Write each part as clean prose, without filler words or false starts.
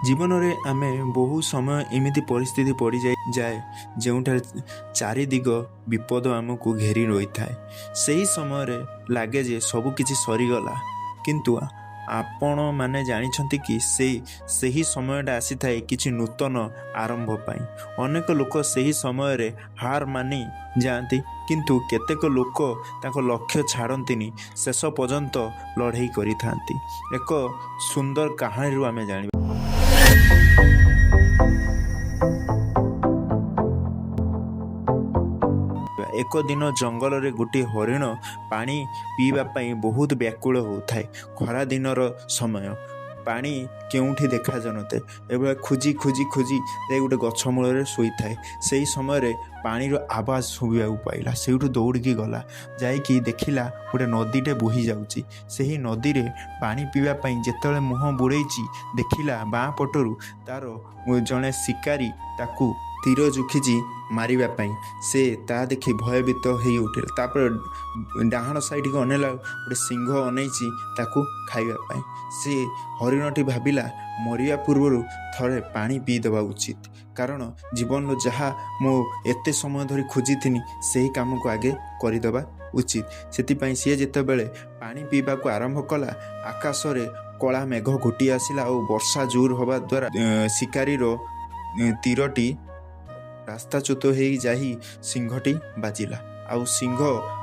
ଜୀବନରେ ଆମେ ବହୁ ସମୟ ଏମିତି ପରିସ୍ଥିତି ପଡ଼ିଯାଇ ଯାଏ, ଯେଉଁଠାରେ ଚାରିଦିଗ ବିପଦ ଆମକୁ ଘେରି ରହିଥାଏ। ସେହି ସମୟରେ ଲାଗେ ଯେ ସବୁକିଛି ସରିଗଲା। କିନ୍ତୁ ଆପଣମାନେ ଜାଣିଛନ୍ତି କି ସେହି ସମୟଟା ଆସିଥାଏ କିଛି ନୂତନ ଆରମ୍ଭ ପାଇଁ। ଅନେକ ଲୋକ ସେହି ସମୟରେ ହାର ମାନି ଯାଆନ୍ତି, କିନ୍ତୁ କେତେକ ଲୋକ ତାଙ୍କ ଲକ୍ଷ୍ୟ ଛାଡ଼ନ୍ତିନି, ଶେଷ ପର୍ଯ୍ୟନ୍ତ ଲଢ଼େଇ କରିଥାନ୍ତି। ଏକ ସୁନ୍ଦର କାହାଣୀରୁ ଆମେ ଜାଣିବା। ଏକ ଦିନ ଜଙ୍ଗଲରେ ଗୋଟିଏ ହରିଣ ପାଣି ପିଇବା ପାଇଁ ବହୁତ ବ୍ୟାକୁଳ ହେଉଥାଏ। ଖରା ଦିନର ସମୟ, ପାଣି କେଉଁଠି ଦେଖାଯାଉନଥାଏ। ଏଭଳିଆ ଖୋଜି ଖୋଜି ଖୋଜି ଯାଇ ଗୋଟେ ଗଛ ମୂଳରେ ଶୋଇଥାଏ। ସେହି ସମୟରେ ପାଣିର ଆବାଜ ଶୁଭିବାକୁ ପାଇଲା। ସେଇଠୁ ଦୌଡ଼ିକି ଗଲା, ଯାଇକି ଦେଖିଲା ଗୋଟେ ନଦୀଟେ ବୋହି ଯାଉଛି। ସେହି ନଦୀରେ ପାଣି ପିଇବା ପାଇଁ ଯେତେବେଳେ ମୁହଁ ବୁଡ଼େଇଛି, ଦେଖିଲା ବାଁ ପଟରୁ ତାର ଜଣେ ଶିକାରୀ ତାକୁ ତୀର ଜୁଖିଛି ମାରିବା ପାଇଁ। ସେ ତାହା ଦେଖି ଭୟଭୀତ ହେଇ ଉଠିଲା। ତାପରେ ଡାହାଣ ସାଇଡ଼କୁ ଅନେଇଲା, ଗୋଟେ ସିଂହ ଅନେଇଛି ତାକୁ ଖାଇବା ପାଇଁ। ସେ ହରିଣଟି ଭାବିଲା, ମରିବା ପୂର୍ବରୁ ଥରେ ପାଣି ପିଇଦେବା ଉଚିତ, କାରଣ ଜୀବନର ଯାହା ମୁଁ ଏତେ ସମୟ ଧରି ଖୋଜିଥିନି, ସେହି କାମକୁ ଆଗେ କରିଦେବା ଉଚିତ। ସେଥିପାଇଁ ସିଏ ଯେତେବେଳେ ପାଣି ପିଇବାକୁ ଆରମ୍ଭ କଲା, ଆକାଶରେ କଳା ମେଘ ଘୋଟି ଆସିଲା ଆଉ ବର୍ଷା ଜୋର ହେବା ଦ୍ୱାରା ଶିକାରୀର ତୀରଟି ରାସ୍ତାଚ୍ୟୁତ ହେଇ ଯାଇ ସିଂହଟି ବାଜିଲା ଆଉ ସିଂହ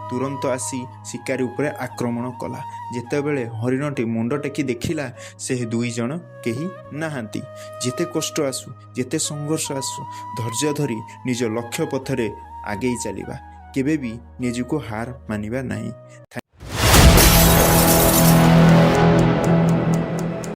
ତୁରନ୍ତ ଆସି ଶିକାରୀ ଉପରେ ଆକ୍ରମଣ କଲା। ଯେତେବେଳେ ହରିଣଟି ମୁଣ୍ଡ ଟେକି ଦେଖିଲା, ସେ ଦୁଇ ଜଣ କେହି ନାହାନ୍ତି। ଯେତେ କଷ୍ଟ ଆସୁ, ଯେତେ ସଂଘର୍ଷ ଆସୁ, ଧୈର୍ଯ୍ୟ ଧରି ନିଜ ଲକ୍ଷ୍ୟ ପଥରେ ଆଗେଇ ଚାଲିବା, କେବେ ବି ନିଜକୁ ହାର ମାନିବା ନାହିଁ।